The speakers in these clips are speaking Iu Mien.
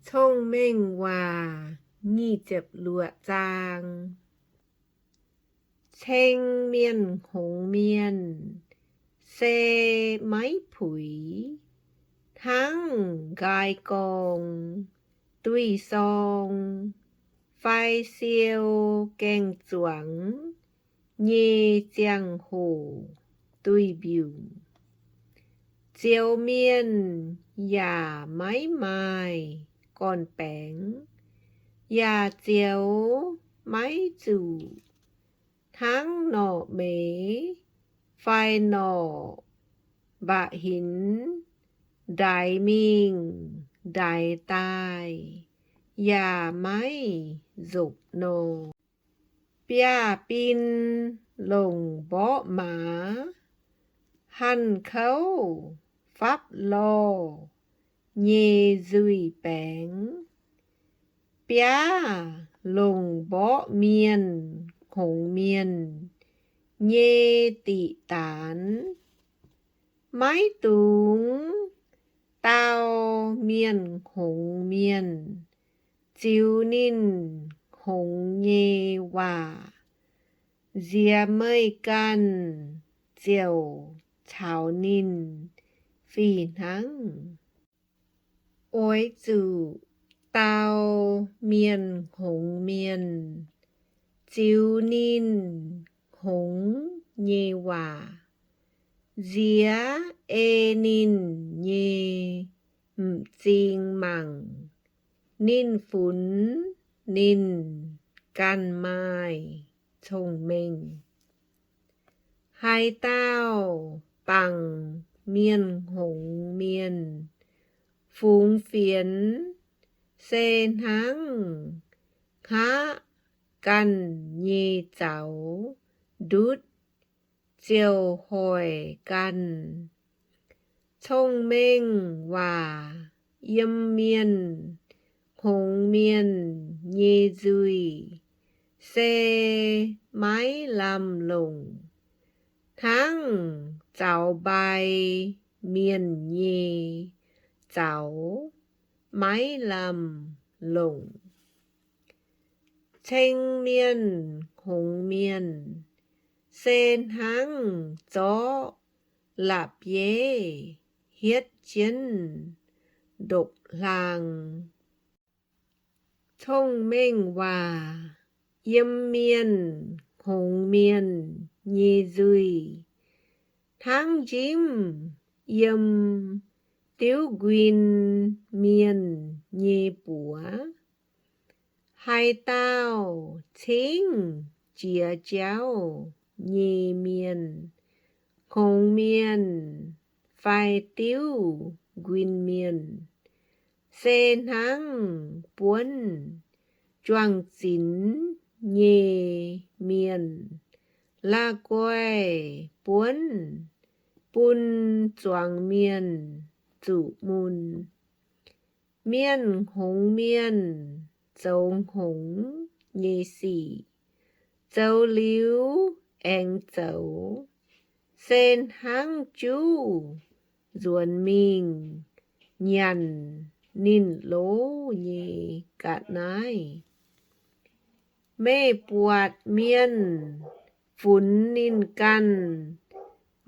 Cong-Mengh Waac nyic ziepc luoqc zaang. Ceng mienh hngongx mienh se maiv puix, hnangv nqaai gorng, duih sorng, fai siou gaeng-zuangx nyei ziangh hoc duih mbiungc. Zioux mienh yaac maiv maaih gorn-baengx, yaac zioux maiv zuqc, hnangv norqc meix fai norqc mba'hinx ndaix mingh ndaix daaih yaac maiv nzopc nor. Biaav-bin longc mborqv maaz, hanh kouv fapv lorh nyei nzuih baengx. Biaav longc mborqv mienh hngongx mienh nyei diqc daanx. Maiv dungx dau mienh hngongx mienh ziux ninh hngongx nyei waac. Nziex meih ganh ziouc caux ninh fih hnangv. Oix zuqc dau mienh hngongx mienh ziux ninh hngongx nyei waac. Nziex ei ninh nyei m'zing mangc, ninh funx ninh ganh maaih cong-mengh. Haaix dauh bangc mienh hngongx mienh fungx fienx se hnangv hngaqv ganh nyei zaux ndutv ziouc hoic ganh. Cong-mengh waac yiem mienh hngongx mienh nyei nzuih se maiv lamh longc, hnangv zaux mbai mienh nyei zaux maiv lamh longc. Ceng mienh hngongx mienh se hnangv zorqv la'bieiv hietv jienv ndopv-hlaang. Cong-mengh waac yiem mienh hngongx mienh nyei nzuih hnangv njimv yiem diuv nquin mienh nyei buoz. Haaix dauh cingv jiex jauv nyei mienh hngongx mienh fai diuv nquin mienh se hnangv buonv juang-zinx nyei mienh la'guaih buonv bun zuangx mienh zuqc mun. Mienh hngongx mienh zoux hngongx nyei sic, zoux liuz aengx zoux, se hnangv juv nzuonx mingh nyanc ninh loz nyei ga'naaiv. Meih buatc mienh funx ninh ganh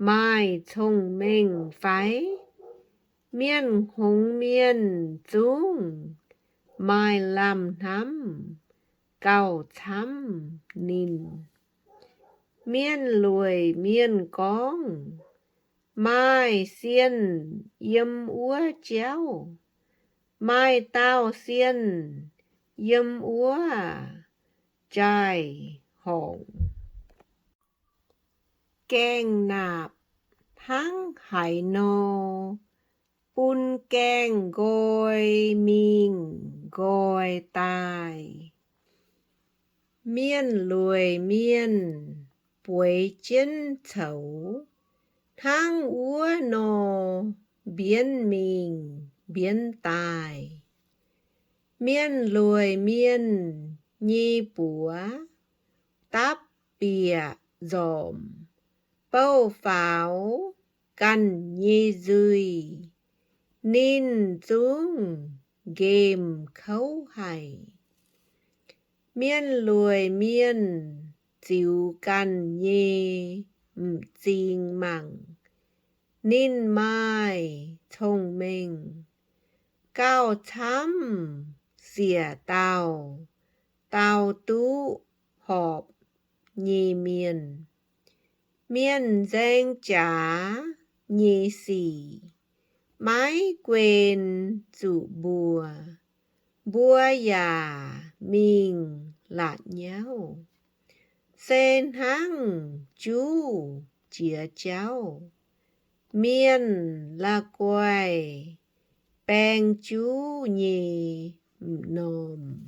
maaih cong-mengh fai? Mienh hngongx mienh zungv maaih lamh hnamv gauh camv ninh. Mienh lueic mienh gorngv, maaih sienh yiem wuov jauv, maaih dauh sienh yiem wuov jaai-horngc. Gaengh naapc hnangv haaix nor bun gaengh nqoi mingh nqoi daaih, mienh lueic mienh bueix jienv coux hnangv wuov nor mbienv mingh mbienv daaih. Mienh lueic mienh nyei buoz dapv bieqc nzormc, bouh faaux ganh nyei nzuih. Ninh zungv nqemh kouv haic. Mienh lueic mienh ziux ganh nyei m'zing mangc ninh maaih cong-mengh. Gauh camv siec dauh, dauh duqv horpc nyei mienh. Mienh nzaeng jaax nyei sic maiv guen zuqc mbuo, mbuo yaac mingh la'nyauv, se hnangv juv jiex jauv. Mienh la'guaih baeng juv nyei m'normh.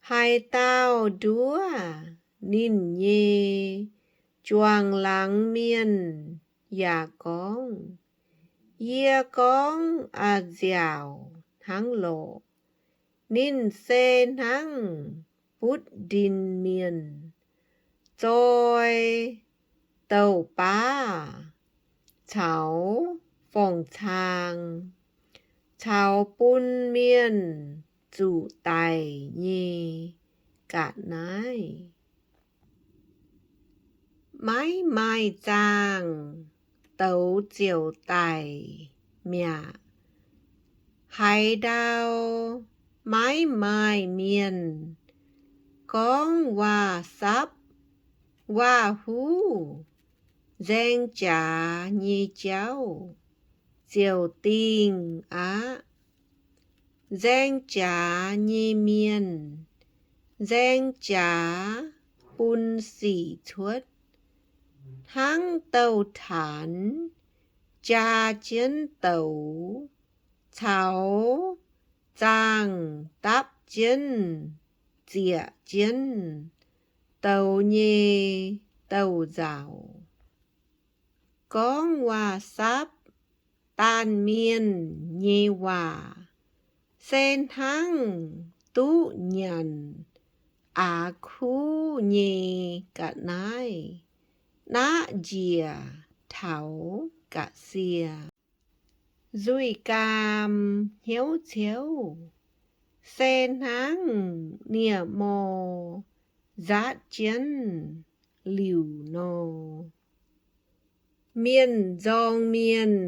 Haaix dauh nduov ninh nyei juangc laangz mienh yaac gorngv, Yie gorngv a'nziaauc hnangv lorqc. Ninh se hnangv butv ndin mienh, zoi douc baav caux forng-cang, caux bun mienh zuqc daic nyei ga'naaiv. Maiv maaih zaangh douz ziouc daic mi'aqv. Haaix ndau maiv maaih mienh gorngv waac-sapv, waac-huv, nzaeng jaax nyei jauv ziouc dingh aqv. Nzaeng jaax nyei mienh nzaeng jaax bun sic cuotv, hnangv douh taanx jaa jienv douz caux zaangh dapv jienv zieqc jienv douz nyei douh nzauc. Gorngv waac-sapv daanh mienh nyei waac se hnangv duqv nyanc aax kuv nyei ga'naaiv naqv njiec taux ga'sie. Nzuih gaam hnyouv ciouv se hnangv nie-mor nzaatv jienv liuc nor. Mienh nzorng mienh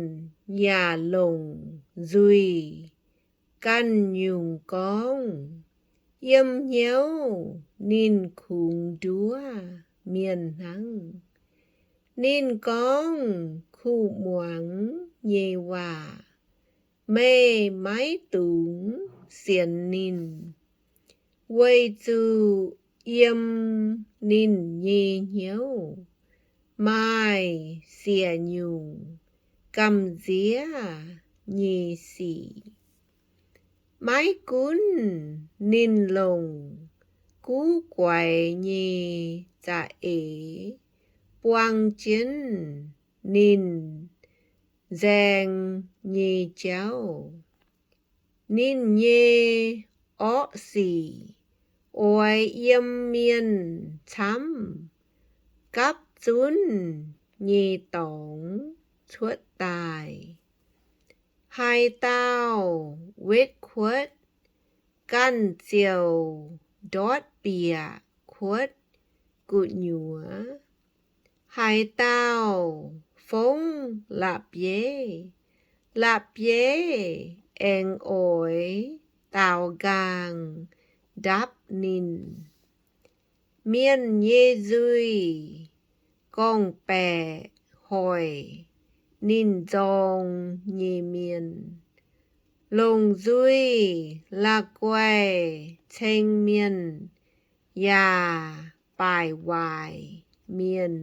yaac longc nzuih ganh nyungc gorngv. Yiem hnyouv ninh kungx nduov mienh hnangv. Ninh gorngv kuv muangx nyei waac, meih maiv dungx sienx ninh, weic zuqc yiem ninh nyei hnyouv maaih siec nyungc gamh nziev nyei sic. Maiv gunv ninh longc guv guaix nyei za'eix buang jienv ninh nzaeng nyei jauv, ninh nyei orqv sic oix yiem mienh camv gapv zunv nyei dorngx cuotv daaih. Haaix dauh wetv kuotv ganh ziouc ndortv bieqc kuotv gu'nyuoz. Haaix dauh fongv la'bieiv, la'bieiv aengx oix daaux nqaang ndapv ninh. Mienh nyei nzuih gorngv-baeqc hoic ninh nzorng nyei mienh. Longc nzuih la'guaih ceng mienh yaac baaic waaic mienh.